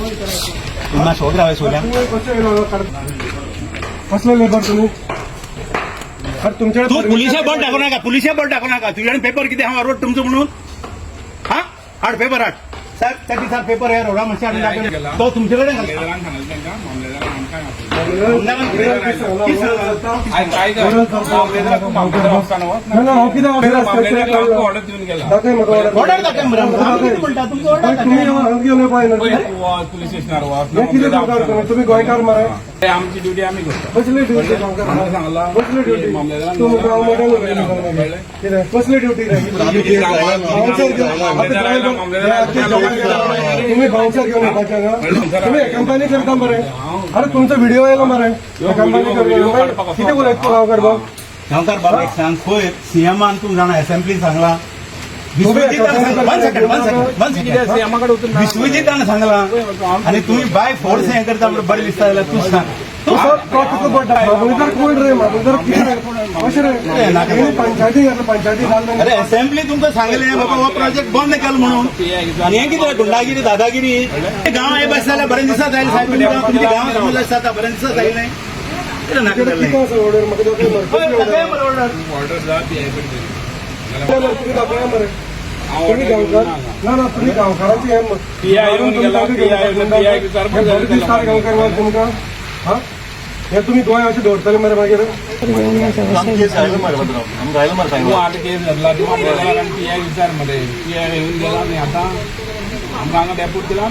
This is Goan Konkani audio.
ना शोध राव सोल्या. कशें येयलो कसले लेबर तुम्ही? अरे, तुमच्याकडे तू पुलिसा बोट दाखवू नका, पुलिसा बोट दाखवू नका. तुझ्याकडे पेपर किती हा रोड तुमचं म्हणून हा हाड पेपर हाड. साहेब, त्या दिसा पेपर हे रोडा मनशा हाडून दाखयला. तो तुमच्याकडे घालता. मामलेदारान सांगलें तांकां, मामलेदारान आमकां मामलेदार ऑफिसान वच. ना ना, हांव कितें मामलेदार आमकां ऑर्डर दिवन गेला. दाखय म्हाका order. Order दाखय मरे आमकां. आमी कितें म्हणटा तुमकां ऑर्डर तुम्ही दाखय. हांगा घेवन येवपा येना. पळय, तूं वच पुलीस स्टेशनार वच. हे कितें प्रकार तुम्ही? तुम्ही गोंयकार मरे. ते आमची ड्युटी आमी करता. कसली ड्युटी गांवकार? आमकां सांगला. कसली ड्युटी? मामलेदारान तूं गांव मोठ्यान उलयता मागीर. कितें कसली ड्युटी रे? बाउन्सर घेवन तुम्ही, बाउन्सर घेऊन येवपाचे हांगा तुम्ही कंपनी करता मरे. अरे, तुमचो व्हिडिओ येयलो मरे. कंपनी करता, कितें उलयता तूं गांवकार बाब? गांवकार बाबा, एक सांग, खंय सीएमान तूं जाणा असेंब्ली सांगला, विश्वजितान सांगला. One second, one second, one second. सीएमा कडेन वचून विश्वजितान सांगला आणि तुम्ही बाय फोर्स हे करता म्हणून बरें दिसता जाल्यार तूं सांग. तूं तो तुका बोट दाखयला. मामलेदार कोण रे? मामलेदार कितें कशें रे? हेणी पंचायती घातलं, पंचायती घाल. अरे, असेंब्ली तुमकां सांगलें बाबा हो प्रोजेक्ट बंद केलो म्हणून आनी हें कितें गुंडागिरी दादागिरी? गांव हे बस जाल्यार बरें दिसत जायलें साहेब तुमकां. तुमच्या गांव समज आसता, बरें दिसत जायलें. कितें नाका जाल्लें? कितें आसा ऑर्डर? म्हाका दाखय मरे. हय, दाखय मरे order. ऑर्डर जा पीआय कडेन. तुम्ही दाखया मरे. तुम्ही गांवकार ना? ना, तुम्ही गांवकाराचे हे PI येऊन गेला, PI येऊन, PI विचार पण हे बरें दिसता रे गांवकार बाब तुमकां? हा, हे तुम्ही गोंय अशें दवरतले मरे मागीर. तूं आतां केस घातला, तूं मामलेदार आनी पीआय विचार मरे. पीआय येवन गेला न्ही, आतां आमकां हांगा डेपोट दिला.